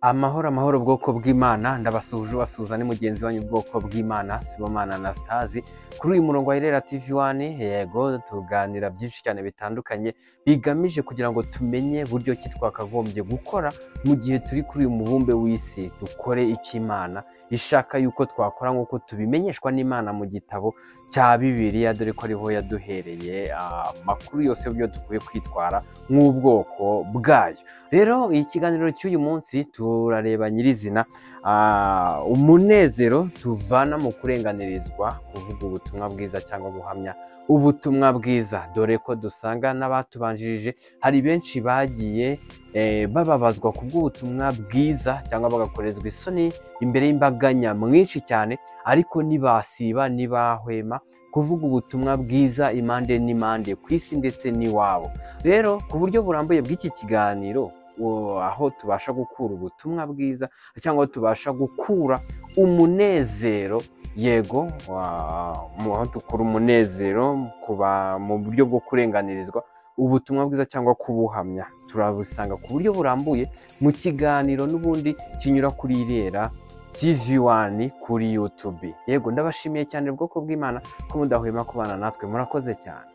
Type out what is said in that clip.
Amahoro amahoro bwoko bw'Imana, ndabasuhuje ubasuhuza ni mugenzi wanyu bwoko bw'Imana Sibomana Anastase kuri uyu murongo wa Irera TV 1. Yego, tuganira byinshi cyane bitandukanye bigamije kugira ngo tumenye buryo ki twakagombye gukora mu gihe turi kuri uyu mubumbe w'isi, dukore icyo Imana ishaka yuko twakora nk'uko tubimenyeshwa n'Imana mu gitabo cya Bibiliya, dore ko ariho yaduhereye amakuru yose y'uburyo dukwiye kwitwara nk'ubwoko bwayo. Rero ikiganiro cy'uyu munsi turareba nyirizina umunezero tuvana mu kurenganirizwa kuvuga ubutumwa bwiza cyangwa guhamya ubutumwa bwiza, dore ko dusanga n'abatubanjirije hari benshi bagiye bababazwa kubw'ubutumwa bwiza cyangwa bagakorezwa isoni imbere y'imbaga nyamwinshi cyane, ariko ntibasiba ntibahwema kuvuga ubutumwa bwiza impande n'impande ku isi ndetse n'iwabo. Rero ku buryo burambuye bw'iki kiganiro, aho tubasha gukura ubutumwa bwiza cyangwa tubasha gukura umunezero, yego, aho dukura umunezero kuba mu buryo bwo kurenganirizwa ubutumwa bwiza cyangwa kubuhamya, turabusanga ku buryo burambuye mu kiganiro n'ubundi kinyura kuri Irera TV 1 kuri YouTube. Yego, ndabashimiye cyane bwoko bw'Imana ko mudahwema kubana natwe, murakoze cyane.